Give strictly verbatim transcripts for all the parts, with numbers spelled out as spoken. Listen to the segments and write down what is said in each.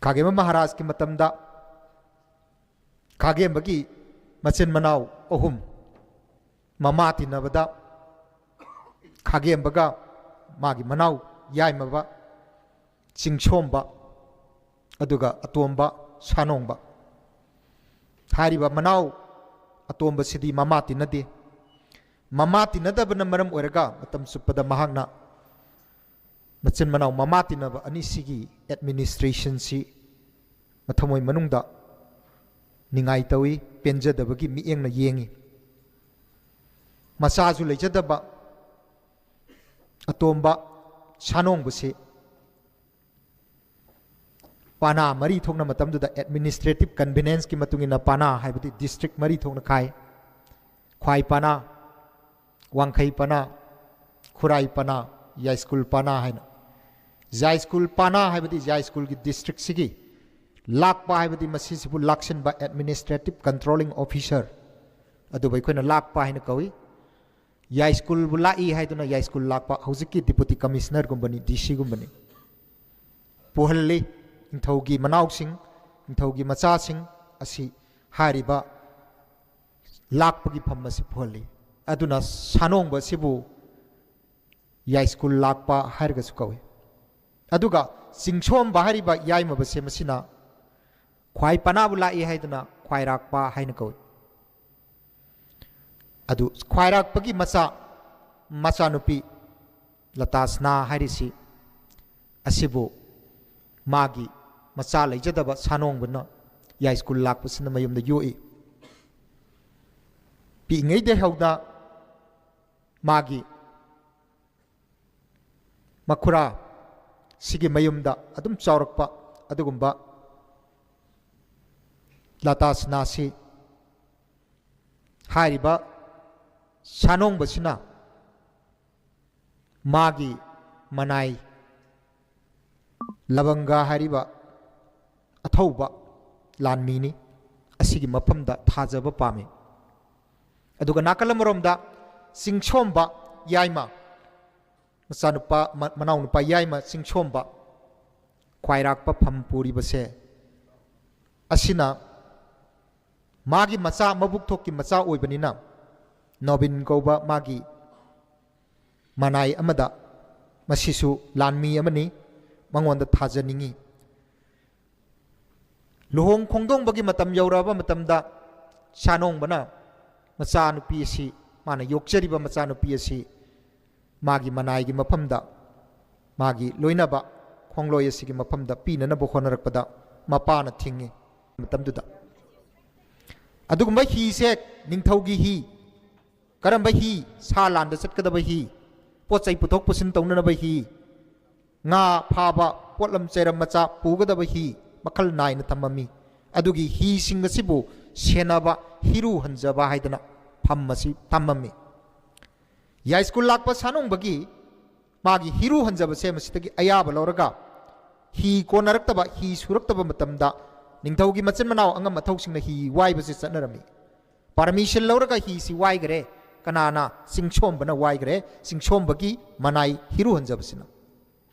ꯈꯥꯒꯦꯝꯕ ꯃꯍꯥꯔꯥꯖꯀꯤ ꯃꯇꯝꯗ ꯈꯥꯒꯦꯝꯕꯒꯤ ꯃꯆꯤꯟ ꯃꯅꯥꯎ ꯑꯍꯨꯝ ꯃꯃꯥ ꯇꯤꯟꯅꯕꯗ ꯈꯥꯒꯦꯝꯕꯒ ꯃꯥꯒꯤ ꯃꯅꯥꯎ ꯌꯥꯏꯃꯕ ꯆꯤꯡꯁꯣꯝꯕ ꯑꯗꯨꯒ ꯑꯇꯣꯝꯕ ꯁꯥꯅꯣꯡꯕ꯫ ꯍꯥꯏꯔꯤꯕ ꯃꯅꯥꯎ ꯑꯇꯣꯝꯕꯁꯤꯗꯤ ꯃꯃꯥ ꯇꯤꯟꯅꯗꯦ꯫ ꯃꯃꯥ ꯇꯤꯟꯅꯗꯕꯅ ꯃꯔꯝ ꯑꯣꯏꯔꯒ ꯃꯇꯝ ꯆꯨꯞꯄꯗ ꯃꯍꯥꯛꯅ ꯃꯆꯤꯟ ꯃꯅꯥꯎ ꯃꯃꯥ ꯇꯤꯟꯅꯕ ꯑꯅꯤꯁꯤꯒꯤ administrationꯁꯤ ꯃꯊꯃꯣꯏ ꯃꯅꯨꯡꯗ ꯅꯤꯡꯉꯥꯏ ꯇꯧꯏ, ꯄꯦꯟꯖꯗꯕꯒꯤ ꯃꯤꯠꯌꯦꯡꯅ ꯌꯦꯡꯏ꯫ ꯃꯆꯥꯁꯨ ꯂꯩꯖꯗꯕ ꯑꯇꯣꯝꯕ ꯁꯥꯅꯣꯡꯕꯁꯤ ꯄꯥꯅꯥ ꯃꯔꯤ ꯊꯣꯛꯅ, ꯃꯇꯝꯗꯨꯗ administrative convenienceꯀꯤ ꯃꯇꯨꯡ ꯏꯟꯅ ꯄꯥꯅꯥ ꯍꯥꯏꯕꯗꯤ district ꯃꯔꯤ ꯊꯣꯛꯅ ꯈꯥꯏ꯫ ꯈ꯭ꯋꯥꯏ ꯄꯥꯅꯥ, ꯋꯥꯡꯈꯩ ꯄꯥꯅꯥ, ꯈꯨꯔꯥꯏ ꯄꯥꯅꯥ, ꯌꯥꯏꯁ꯭ꯀꯨꯜ ꯄꯥꯅꯥ ꯍꯥꯏꯅ꯫ ꯌꯥꯏꯁ꯭ꯀꯨꯜ ꯄꯥꯅꯥ ꯍꯥꯏꯕꯗꯤ ꯌꯥꯏꯁ꯭ꯀꯨꯜꯒꯤ districtꯁꯤꯒꯤ ꯂꯥꯛꯄ ꯍꯥꯏꯕꯗꯤ ꯃꯁꯤꯁꯤꯕꯨ ꯂꯥꯛꯁꯤꯟꯕ administrative controlling officer ꯑꯗꯨꯕꯨ ꯑꯩꯈꯣꯏꯅ ꯂꯥꯛꯄ ꯍꯥꯏꯅ ꯀꯧꯏ꯫ ꯌꯥꯏꯁ꯭ꯀꯨꯜꯕꯨ ꯂꯥꯛꯏ ꯍꯥꯏꯗꯨꯅ ꯌꯥꯏꯁ꯭ꯀꯨꯜ ꯂꯥꯛꯄ ꯍꯧꯖꯤꯛꯀꯤ deputy commissionerꯒꯨꯝꯕꯅꯤ, DCꯒꯨꯝꯕꯅꯤ꯫ ꯄꯨꯍꯜꯂꯤ꯫ ꯅꯤꯡꯊꯧꯒꯤ ꯃꯅꯥꯎꯁꯤꯡ, ꯅꯤꯡꯊꯧꯒꯤ ꯃꯆꯥꯁꯤꯡ ꯑꯁꯤ ꯍꯥꯏꯔꯤꯕ ꯂꯥꯛꯄꯒꯤ ꯐꯝ ꯑꯁꯤ ꯄꯨꯍꯜꯂꯤ꯫ ꯑꯗꯨꯅ ꯁꯥꯅꯣꯡꯕ ꯑꯁꯤꯕꯨ ꯌꯥꯏꯁ꯭ꯀꯨꯜ ꯂꯥꯛꯄ ꯍꯥꯏꯔꯒꯁꯨ ꯀꯧꯏ꯫ ꯑꯗꯨꯒ ꯆꯤꯡꯁꯣꯝꯕ ꯍꯥꯏꯔꯤꯕ ꯌꯥꯏꯃꯕꯁꯦ ꯃꯁꯤꯅ ꯈ꯭ꯋꯥꯏ ꯄꯅꯥꯕꯨ ꯂꯥꯛꯏ ꯍꯥꯏꯗꯨꯅ ꯈ꯭ꯋꯥꯏꯔꯥꯛꯄ ꯍꯥꯏꯅ ꯀꯧꯏ꯫ ꯑꯗꯨ ꯈ꯭ꯋꯥꯏꯔꯥꯛꯄꯒꯤ ꯃꯆꯥ, ꯃꯆꯥꯅꯨꯄꯤ ꯂꯇꯥꯁꯅꯥ ꯍꯥꯏꯔꯤꯁꯤ ꯑꯁꯤꯕꯨ ꯃꯥꯒꯤ ꯃꯆꯥ ꯂꯩꯖꯗꯕ ꯁꯥꯅꯣꯡꯕꯅ ꯌꯥꯏꯁ꯭ꯀꯨꯜ ꯂꯥꯛꯄꯁꯤꯅ ꯃꯌꯨꯝꯗ ꯌꯣꯛꯏ꯫ ꯄꯤꯛꯏꯉꯩꯗꯒꯤ ꯍꯧꯅ ꯃꯥꯒꯤ ꯃꯈꯨꯔꯥ ꯁꯤꯒꯤ ꯃꯌꯨꯝꯗ ꯑꯗꯨꯝ ꯆꯥꯎꯔꯛꯄ ꯑꯗꯨꯒꯨꯝꯕ ꯂꯇꯥꯁꯅꯥꯁꯤ ꯍꯥꯏꯔꯤꯕ ꯁꯥꯅꯣꯡꯕꯁꯤꯅ ꯃꯥꯒꯤ ꯃꯅꯥꯏ ꯂꯕꯪꯒ ꯍꯥꯏꯔꯤꯕ ꯑꯊꯧꯕ ꯂꯥꯟꯃꯤꯅꯤ꯫ ꯑꯁꯤꯒꯤ ꯃꯐꯝꯗ ꯊꯥꯖꯕ ꯄꯥꯝꯃꯤ꯫ ꯑꯗꯨꯒ ꯅꯥꯀꯜ ꯑꯃꯔꯣꯝꯗ ꯆꯤꯡꯁꯣꯝꯕ ꯌꯥꯏꯃ, ꯃꯆꯥꯅꯨꯄꯥ, ꯃ-, ꯃꯅꯥꯎꯅꯨꯄꯥ ꯌꯥꯏꯃ ꯆꯤꯡꯁꯣꯝꯕ, ꯈ꯭ꯋꯥꯏꯔꯥꯛꯄ ꯐꯝ ꯄꯨꯔꯤꯕꯁꯦ ꯑꯁꯤꯅ ꯃꯥꯒꯤ ꯃꯆꯥ, ꯃꯕꯨꯛ ꯊꯣꯛꯀꯤ ꯃꯆꯥ ꯑꯣꯏꯕꯅꯤꯅ, ꯅꯣꯕꯤꯟ ꯀꯧꯕ ꯃꯥꯒꯤ ꯃꯅꯥꯏ ꯑꯃꯗ, ꯃꯁꯤꯁꯨ ꯂꯥꯟꯃꯤ ꯑꯃꯅꯤ, ꯃꯉꯣꯟꯗ ꯊꯥꯖꯅꯤꯡꯏ꯫ ꯂꯨꯍꯣꯡ ꯈꯣꯡꯗꯣꯡꯕꯒꯤ ꯃꯇꯝ ꯌꯧꯔꯛꯑꯕ ꯃꯇꯝꯗ, ꯁꯥꯅꯣꯡꯕꯅ ꯃꯆꯥꯅꯨꯄꯤ ꯑꯁꯤ, ꯃꯥꯅ ꯌꯣꯛꯆꯔꯤꯕ ꯃꯆꯥꯅꯨꯄꯤ ꯑꯁꯤ ꯃꯥꯒꯤ ꯃꯅꯥꯏꯒꯤ ꯃꯐꯝꯗ, ꯃꯥꯒꯤ ꯂꯣꯏꯅꯕ ꯈꯣꯡꯂꯣꯏ ꯑꯁꯤꯒꯤ ꯃꯐꯝꯗ ꯄꯤꯅꯅꯕ ꯍꯣꯠꯅꯔꯛꯄꯗ ꯃꯄꯥꯅ ꯊꯤꯡꯉꯤ꯫ ꯃꯇꯝꯗꯨꯗ ꯑꯗꯨꯒꯨꯝꯕ ꯍꯤꯁꯦ, ꯅꯤꯡꯊꯧꯒꯤ ꯍꯤ, ꯀꯔꯝꯕ ꯍꯤ? ꯁꯥ ꯂꯥꯟꯗ ꯆꯠꯀꯗꯕ ꯍꯤ, ꯄꯣꯠ ꯆꯩ ꯄꯨꯊꯣꯛ ꯄꯨꯁꯤꯟ ꯇꯧꯅꯅꯕ ꯍꯤ, ꯉꯥ ꯐꯥꯕ, ꯄꯣꯠꯂꯝ ꯆꯩꯔꯝ ꯃꯆꯥ ꯄꯨꯒꯗꯕ ꯍꯤ ꯃꯈꯜ ꯅꯥꯏꯅ ꯊꯝꯃꯝꯃꯤ꯫ ꯑꯗꯨꯒꯤ ꯍꯤꯁꯤꯡ ꯑꯁꯤꯕꯨ ꯁꯦꯟꯅꯕ ꯍꯤꯔꯨ ꯍꯟꯖꯕ ꯍꯥꯏꯗꯅ ꯐꯝ ꯑꯁꯤ ꯊꯝꯃꯝꯃꯤ꯫ ꯌꯥꯏꯁ꯭ꯀꯨꯜ ꯂꯥꯛꯄ ꯁꯥꯅꯣꯡꯕꯒꯤ ꯃꯥꯒꯤ ꯍꯤꯔꯨ ꯍꯟꯖꯕꯁꯦ ꯃꯁꯤꯗꯒꯤ ꯑꯌꯥꯕ ꯂꯧꯔꯒ, ꯍꯤ ꯀꯣꯟꯅꯔꯛꯇꯕ, ꯍꯤ ꯁꯨꯔꯛꯇꯕ ꯃꯇꯝꯗ ꯅꯤꯡꯊꯧꯒꯤ ꯃꯆꯤꯟ ꯃꯅꯥꯎ ꯑꯉꯝ ꯑꯊꯧꯁꯤꯡꯅ ꯍꯤ ꯋꯥꯏꯕꯁꯦ ꯆꯠꯅꯔꯝꯃꯤ꯫ ꯄꯥꯔꯃꯤꯁꯟ ꯂꯧꯔꯒ ꯍꯤꯁꯤ ꯋꯥꯏꯈ꯭ꯔꯦ꯫ ꯀꯅꯥꯅ? ꯆꯤꯡꯁꯣꯝꯕꯅ ꯋꯥꯏꯈ꯭ꯔꯦ, ꯆꯤꯡꯁꯣꯝꯕꯒꯤ ꯃꯅꯥꯏ ꯍꯤꯔꯨ ꯍꯟꯖꯕꯁꯤꯅ꯫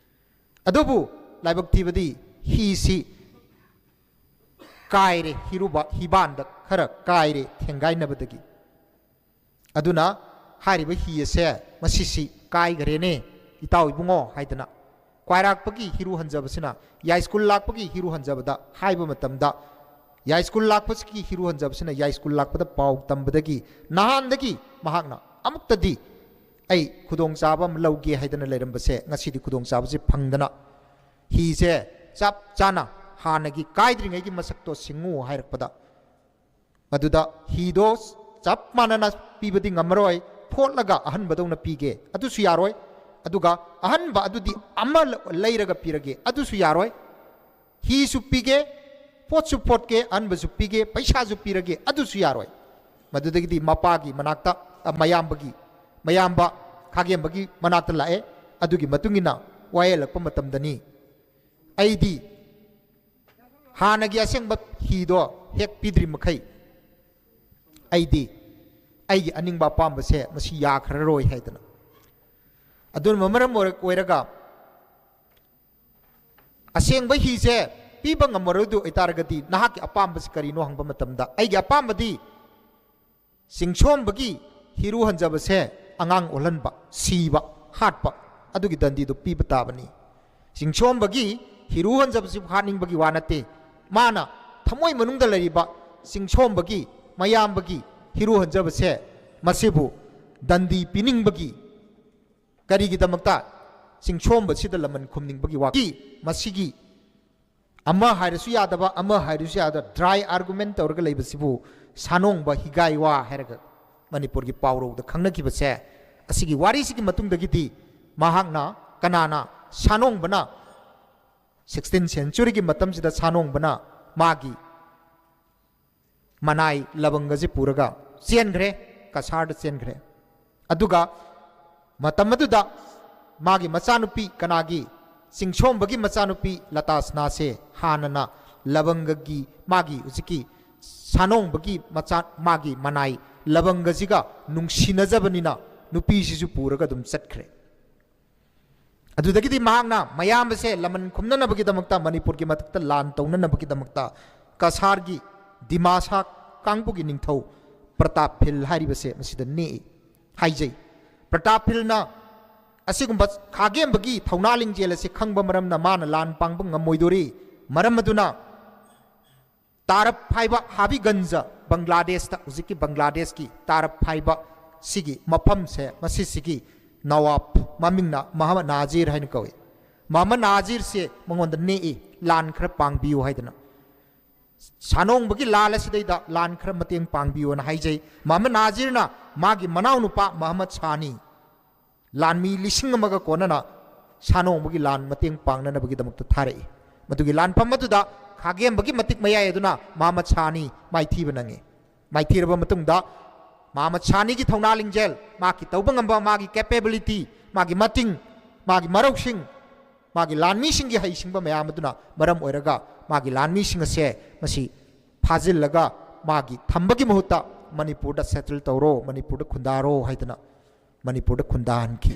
ꯑꯗꯨꯕꯨ ꯂꯥꯏꯕꯛ ꯊꯤꯕꯗꯤ ꯍꯤꯁꯤ ꯀꯥꯏꯔꯦ, ꯍꯤꯔꯨꯕ, ꯍꯤꯕꯥꯟꯗ ꯈꯔ ꯀꯥꯏꯔꯦ ꯊꯦꯡꯒꯥꯏꯅꯕꯗꯒꯤ꯫ ꯑꯗꯨꯅ ꯍꯥꯏꯔꯤꯕ ꯍꯤ ꯑꯁꯦ ꯃꯁꯤꯁꯤ ꯀꯥꯏꯈꯔꯦꯅꯦ, ꯏꯇꯥꯎ ꯏꯕꯨꯡꯉꯣ, ꯍꯥꯏꯗꯅ ꯈ꯭ꯋꯥꯏꯔꯥꯛꯄꯒꯤ ꯍꯤꯔꯨ ꯍꯟꯖꯕꯁꯤꯅ ꯌꯥꯏꯁ꯭ꯀꯨꯜ ꯂꯥꯛꯄꯒꯤ ꯍꯤꯔꯨ ꯍꯟꯖꯕꯗ ꯍꯥꯏꯕ ꯃꯇꯝꯗ, ꯌꯥꯏꯁ꯭ꯀꯨꯜ ꯂꯥꯛꯄꯁꯤꯒꯤ ꯍꯤꯔꯨ ꯍꯟꯖꯕꯁꯤꯅ ꯌꯥꯏꯁ꯭ꯀꯨꯜ ꯂꯥꯛꯄꯗ ꯄꯥꯎ ꯇꯝꯕꯗꯒꯤ ꯅꯍꯥꯟꯗꯒꯤ ꯃꯍꯥꯛꯅ ꯑꯃꯨꯛꯇꯗꯤ ꯑꯩ ꯈꯨꯗꯣꯡꯆꯥꯕ ꯑꯃ ꯂꯧꯒꯦ ꯍꯥꯏꯗꯅ ꯂꯩꯔꯝꯕꯁꯦ, ꯉꯁꯤꯗꯤ ꯈꯨꯗꯣꯡꯆꯥꯕꯁꯤ ꯐꯪꯗꯅ ꯍꯤꯁꯦ ꯆꯞ ꯆꯥꯅ ꯍꯥꯟꯅꯒꯤ ꯀꯥꯏꯗ꯭ꯔꯤꯉꯩꯒꯤ ꯃꯁꯛꯇꯣ ꯁꯤꯡꯉꯨ ꯍꯥꯏꯔꯛꯄꯗ, ꯃꯗꯨꯗ ꯍꯤꯗꯣ ꯆꯞ ꯃꯥꯟꯅꯅ ꯄꯤꯕꯗꯤ ꯉꯝꯃꯔꯣꯏ, ꯐꯣꯠꯂꯒ ꯑꯍꯟꯕꯗꯧꯅ ꯄꯤꯒꯦ, ꯑꯗꯨꯁꯨ ꯌꯥꯔꯣꯏ꯫ ꯑꯗꯨꯒ ꯑꯍꯟꯕ ꯑꯗꯨꯗꯤ ꯑꯃ ꯂ-, ꯂꯩꯔꯒ ꯄꯤꯔꯒꯦ, ꯑꯗꯨꯁꯨ ꯌꯥꯔꯣꯏ꯫ ꯍꯤꯁꯨ ꯄꯤꯒꯦ, ꯄꯣꯠꯁꯨ ꯐꯣꯠꯀꯦ, ꯑꯍꯟꯕꯁꯨ ꯄꯤꯒꯦ, ꯄꯩꯁꯥꯁꯨ ꯄꯤꯔꯒꯦ, ꯑꯗꯨꯁꯨ ꯌꯥꯔꯣꯏ꯫ ꯃꯗꯨꯗꯒꯤꯗꯤ ꯃꯄꯥꯒꯤ ꯃꯅꯥꯛꯇ, ꯑ, ꯃꯌꯥꯝꯕꯒꯤ, ꯃꯌꯥꯝꯕ ꯈꯥꯒꯦꯝꯕꯒꯤ ꯃꯅꯥꯛꯇ ꯂꯥꯛꯑꯦ꯫ ꯑꯗꯨꯒꯤ ꯃꯇꯨꯡ ꯏꯟꯅ ꯋꯥꯌꯦꯜꯂꯛꯄ ꯃꯇꯝꯗꯅꯤ, ꯑꯩꯗꯤ ꯍꯥꯟꯅꯒꯤ ꯑꯁꯦꯡꯕ ꯍꯤꯗꯣ ꯍꯦꯛ ꯄꯤꯗ꯭ꯔꯤ ꯃꯈꯩ ꯑꯩꯗꯤ ꯑꯩꯒꯤ ꯑꯅꯤꯡꯕ ꯑꯄꯥꯝꯕꯁꯦ ꯃꯁꯤ ꯌꯥꯈ꯭ꯔꯔꯣꯏ ꯍꯥꯏꯗꯅ꯫ ꯑꯗꯨꯅ ꯃꯔꯝ ꯑꯣꯏꯔ-, ꯑꯣꯏꯔꯒ ꯑꯁꯦꯡꯕ ꯍꯤꯁꯦ ꯄꯤꯕ ꯉꯝꯃꯔꯣꯏꯗꯣꯏ ꯑꯣꯏꯇꯥꯔꯒꯗꯤ ꯅꯍꯥꯛꯀꯤ ꯑꯄꯥꯝꯕꯁꯤ ꯀꯔꯤꯅꯣ ꯍꯪꯕ ꯃꯇꯝꯗ, ꯑꯩꯒꯤ ꯑꯄꯥꯝꯕꯗꯤ ꯆꯤꯡꯁꯣꯝꯕꯒꯤ ꯍꯤꯔꯨ ꯍꯟꯖꯕꯁꯦ ꯑꯉꯥꯡ ꯑꯣꯜꯍꯟꯕ, ꯁꯤꯕ, ꯍꯥꯠꯄ, ꯑꯗꯨꯒꯤ ꯗꯟꯗꯤꯗꯨ ꯄꯤꯕ ꯇꯥꯕꯅꯤ꯫ ꯆꯤꯡꯁꯣꯝꯕꯒꯤ ꯍꯤꯔꯨ ꯍꯟꯖꯕꯁꯤ ꯍꯥꯠꯅꯤꯡꯕꯒꯤ ꯋꯥ ꯅꯠꯇꯦ꯫ ꯃꯥꯅ ꯊꯃꯣꯏ ꯃꯅꯨꯡꯗ ꯂꯩꯔꯤꯕ ꯆꯤꯡꯁꯣꯝꯕꯒꯤ, ꯃꯌꯥꯝꯕꯒꯤ ꯍꯤꯔꯨ ꯍꯟꯖꯕꯁꯦ, ꯃꯁꯤꯕꯨ ꯗꯟꯗꯤ ꯄꯤꯅꯤꯡꯕꯒꯤ, ꯀꯔꯤꯒꯤꯗꯃꯛꯇ? ꯆꯤꯡꯁꯣꯝꯕꯁꯤꯗ ꯂꯃꯟ ꯈꯨꯝꯅꯤꯡꯕꯒꯤ ꯋꯥꯈꯜ꯫ ꯃꯁꯤꯒꯤ ꯑꯃ ꯍꯥꯏꯔꯁꯨ ꯌꯥꯗꯕ, ꯑꯃ ꯍꯥꯏꯔꯁꯨ ꯌꯥꯗꯕ, dry argument ꯇꯧꯔꯒ ꯂꯩꯕꯁꯤꯕꯨ ꯁꯥꯅꯣꯡꯕ ꯍꯤꯒꯥꯏ ꯋꯥ ꯍꯥꯏꯔꯒ ꯃꯅꯤꯄꯨꯔꯒꯤ ꯄꯥꯎꯔꯧꯗ ꯈꯪꯅꯈꯤꯕꯁꯦ, ꯑꯁꯤꯒꯤ ꯋꯥꯔꯤꯁꯤꯒꯤ ꯃꯇꯨꯡꯗꯒꯤꯗꯤ ꯃꯍꯥꯛꯅ, ꯀꯅꯥꯅ, ꯁꯥꯅꯣꯡꯕꯅ, sixteenth century ꯒꯤ ꯃꯇꯝꯁꯤꯗ ꯁꯥꯅꯣꯡꯕꯅ ꯃꯥꯒꯤ ꯃꯅꯥꯏ ꯂꯕꯪꯒꯁꯤ ꯄꯨꯔꯒ ꯆꯦꯟꯈ꯭ꯔꯦ, ꯀꯁꯥꯔꯗ ꯆꯦꯟꯈ꯭ꯔꯦ꯫ ꯑꯗꯨꯒ ꯃꯇꯝ ꯑꯗꯨꯗ ꯃꯥꯒꯤ ꯃꯆꯥꯅꯨꯄꯤ, ꯀꯅꯥꯒꯤ? ꯆꯤꯡꯁꯣꯝꯕꯒꯤ ꯃꯆꯥꯅꯨꯄꯤ ꯂꯇꯥꯁꯅꯥꯁꯦ ꯍꯥꯟꯅꯅ ꯂꯕꯪꯒꯒꯤ, ꯃꯥꯒꯤ ꯍꯧꯖꯤꯛꯀꯤ ꯁꯥꯅꯣꯡꯕꯒꯤ ꯃꯆꯥ, ꯃꯥꯒꯤ ꯃꯅꯥꯏ ꯂꯕꯪꯒꯁꯤꯒ ꯅꯨꯡꯁꯤꯅꯖꯕꯅꯤꯅ ꯅꯨꯄꯤꯁꯤꯁꯨ ꯄꯨꯔꯒ ꯑꯗꯨꯝ ꯆꯠꯈ꯭ꯔꯦ꯫ ꯑꯗꯨꯗꯒꯤꯗꯤ ꯃꯍꯥꯛꯅ ꯃꯌꯥꯝꯕꯁꯦ ꯂꯃꯟ ꯈꯨꯝꯅꯅꯕꯒꯤꯗꯃꯛꯇ, ꯃꯅꯤꯄꯨꯔꯒꯤ ꯃꯊꯛꯇ ꯂꯥꯟ ꯇꯧꯅꯅꯕꯒꯤꯗꯃꯛꯇ ꯀꯁꯥꯔꯒꯤ ꯗꯤꯃꯥꯁꯥ ꯀꯥꯡꯕꯨꯒꯤ ꯅꯤꯡꯊꯧ ꯄ꯭ꯔꯇꯥꯞ ꯐꯤꯜ ꯍꯥꯏꯔꯤꯕꯁꯦ ꯃꯁꯤꯗ ꯅꯦꯛꯏ ꯍꯥꯏꯖꯩ꯫ ꯄ꯭ꯔꯇꯥꯞ ꯐꯤꯜꯅ ꯑꯁꯤꯒꯨꯝꯕ ꯈꯥꯒꯦꯝꯕꯒꯤ ꯊꯧꯅꯥ ꯂꯤꯡꯖꯦꯜ ꯑꯁꯤ ꯈꯪꯕ ꯃꯔꯝꯅ ꯃꯥꯅ ꯂꯥꯟ ꯄꯥꯡꯕ ꯉꯝꯃꯣꯏꯗꯣꯔꯤ꯫ ꯃꯔꯝ ꯑꯗꯨꯅ ꯇꯥꯔꯞ ꯍꯥꯏꯕ ꯍꯥꯕꯤꯒꯟꯖ, ꯕꯪꯒ꯭ꯂꯥꯗꯦꯁꯇ, ꯍꯧꯖꯤꯛꯀꯤ ꯕꯪꯒ꯭ꯂꯥꯗꯦꯁꯀꯤ ꯇꯥꯔꯞ ꯍꯥꯏꯕ ꯁꯤꯒꯤ ꯃꯐꯝꯁꯦ, ꯃꯁꯤꯁꯤꯒꯤ ꯅꯋꯥꯕ ꯃꯃꯤꯡꯅ ꯃꯍꯃꯗ ꯅꯥꯖꯤꯔ ꯍꯥꯏꯅ ꯀꯧꯏ꯫ ꯃꯍꯃꯗ ꯅꯥꯖꯤꯔꯁꯦ ꯃꯉꯣꯟꯗ ꯅꯦꯛꯏ, ꯂꯥꯟ ꯈꯔ ꯄꯥꯡꯕꯤꯌꯨ ꯍꯥꯏꯗꯅ꯫ ꯁꯥꯅꯣꯡꯕꯒꯤ ꯂꯥꯟ ꯑꯁꯤꯗꯩꯗ ꯂꯥꯟ ꯈꯔ ꯃꯇꯦꯡ ꯄꯥꯡꯕꯤꯌꯨꯅ ꯍꯥꯏꯖꯩ꯫ ꯃꯍꯃꯗ ꯅꯥꯖꯤꯔꯅ ꯃꯥꯒꯤ ꯃꯅꯥꯎꯅꯨꯄꯥ ꯃꯍꯃꯗ ꯁꯥꯅꯤ, ꯂꯥꯟꯃꯤ ꯂꯤꯁꯤꯡ ꯑꯃꯒ ꯀꯣꯟꯅꯅ ꯁꯥꯅꯣꯡꯕꯒꯤ ꯂꯥꯟ ꯃꯇꯦꯡ ꯄꯥꯡꯅꯅꯕꯒꯤꯗꯃꯛꯇ ꯊꯥꯔꯛꯏ꯫ ꯃꯗꯨꯒꯤ ꯂꯥꯟꯐꯝ ꯑꯗꯨꯗ ꯈꯥꯒꯦꯝꯕꯒꯤ ꯃꯇꯤꯛ ꯃꯌꯥꯏ ꯑꯗꯨꯅ ꯃꯍꯃꯗ ꯁꯥꯅꯤ ꯃꯥꯏꯊꯤꯕ ꯅꯪꯉꯤ꯫ ꯃꯥꯏꯊꯤꯔꯕ ꯃꯇꯨꯡꯗ ꯃꯍꯃꯗ ꯁꯥꯅꯤꯒꯤ ꯊꯧꯅꯥ ꯂꯤꯡꯖꯦꯜ, ꯃꯍꯥꯛꯀꯤ ꯇꯧꯕ ꯉꯝꯕ, ꯃꯥꯒꯤ capability, ꯃꯥꯒꯤ ꯃꯇꯤꯡ, ꯃꯥꯒꯤ ꯃꯔꯧꯁꯤꯡ, ꯃꯥꯒꯤ ꯂꯥꯟꯃꯤꯁꯤꯡꯒꯤ ꯍꯩꯁꯤꯡꯕ ꯃꯌꯥꯝ ꯑꯗꯨꯅ ꯃꯔꯝ ꯑꯣꯏꯔꯒ ꯃꯥꯒꯤ ꯂꯥꯟꯃꯤꯁꯤꯡ ꯑꯁꯦ ꯃꯁꯤ ꯐꯥꯖꯤꯜꯂꯒ ꯃꯥꯒꯤ ꯊꯝꯕꯒꯤ ꯃꯍꯨꯠꯇ ꯃꯅꯤꯄꯨꯔꯗ settle ꯇꯧꯔꯣ, ꯃꯅꯤꯄꯨꯔꯗ ꯈꯨꯟꯗꯥꯔꯣ ꯍꯥꯏꯗꯅ ꯃꯅꯤꯄꯨꯔꯗ ꯈꯨꯟꯗꯥꯍꯟꯈꯤ꯫